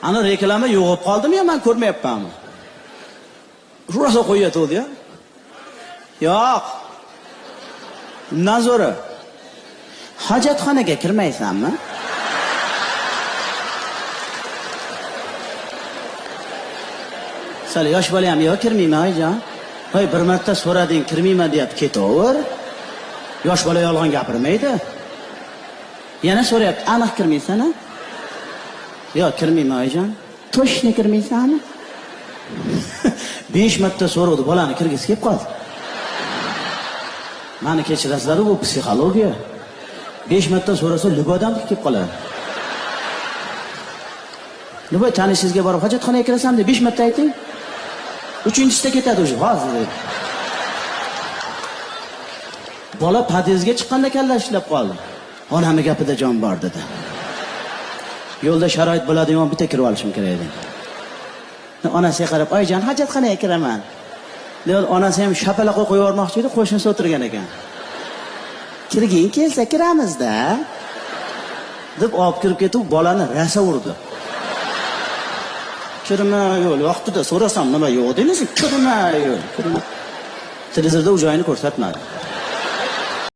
Ana reklama yo'qolib qoldimi yo man ko'rmayapmanmi? Rosa qo'yayotgandi ya. Yo'q. Undan zo'ri. Hojatxonaga kirmaysanmi? Sal yosh bola ham yo'q kirmayman oyijon. Voy bir marta so'rading kirmayman deyapti, ketaver. Yosh bola yolg'on gapirmaydi. Yana so'rayapti, aniq kirmaysan a? Yo'q, kirmayman oyijon. Точно kirmaysanmi? 5 marta so'rovdi, bolani kirgisi kelib qoldi. Mani kechirasizlar, bu psixologiya. 5 marta so'rasa, любой odam kelib qoladi. Любой tanishingizga borib hojatxonaga kirasan deb 5 marta ayting. Uchinchisida ketadi уже, hozir deydi. Bola podyezdga chiqqanda kallasi ishlab qoldi. Onamni gapida jon bor dedi. Yo'lda sharoit bo'ladigan bitta kirib olishim kerak edi. Onasiga qarab, "Oyijon, hojatxonaga kiraman." Dedi, onasi ham shapaloq qo'yib yubormoqchi edi, qo'shnisi o'tirgan ekan. Kirging kelsa kiramiz-da. Deb olib kirib ketib, bolani rasa urdi. Kirma yo'l, yoqdida so'rasam nima yo'q deymiz, kirma yo'l, kirma. Televizorda u joyini ko'rsatmadi.